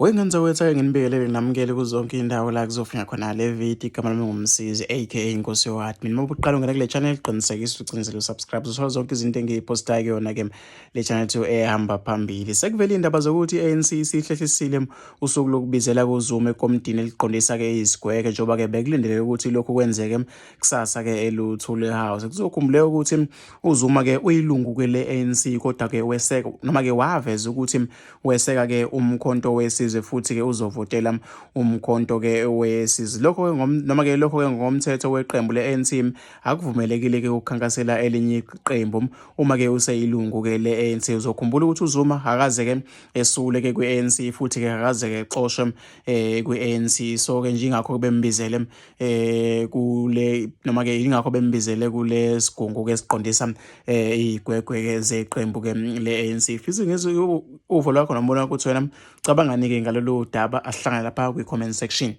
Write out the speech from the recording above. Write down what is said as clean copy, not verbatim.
Wengenza wethu ake nginibingelele namukele kuzonke iy'ndawo la kuzofika khona le video. Igama lami nguMsizi aka Inkosi yo-Admin. Uma ubuqala ungena kule channel, qinisekisa ucinezele usubscribe, uzothola zonke izinto engiyiphostayo kuyona-ke le channel 2 ehamba phambili. Sekuvele iy'ndaba zokuthi i-ANC isihlehlisile usuku lokubizela kuZuma ekomidini eliqondisa-ke izigweke, njengoba-ke bekulindeleke ukuthi lokhu kwenzeke kusasa-ke eLuthuli House. Kuzokhumbuleka ukuthi uZuma-ke uyilungu-ke le-ANC, kodwa-ke weseka noma-ke waveza ukuthi weseka ke uMkhonto weSizwe futhi ke uzovotela uMkhonto ke weSizwe. Lokho ke noma ke lokho ke ngokomthetho weqembu le-ANC akuvumelekile ke ukukhankasela elinye iqembu uma ke useyilungu ke le-ANC. Uzokhumbula ukuthi uZuma akaze ke esule ke kwi-ANC futhi ke akaze ke exoshwe kwi-ANC, so ke nje ingakho bembizele kule noma ke ingakho bembizele kule sigungu ke siqondisa izigwegwe ke zeqembu ke le-ANC. Fisa ngizwe uvo lwakho nombona ukuthi wena ucabangani ke ngalolu daba. Asihlangane lapha kwi-comment section.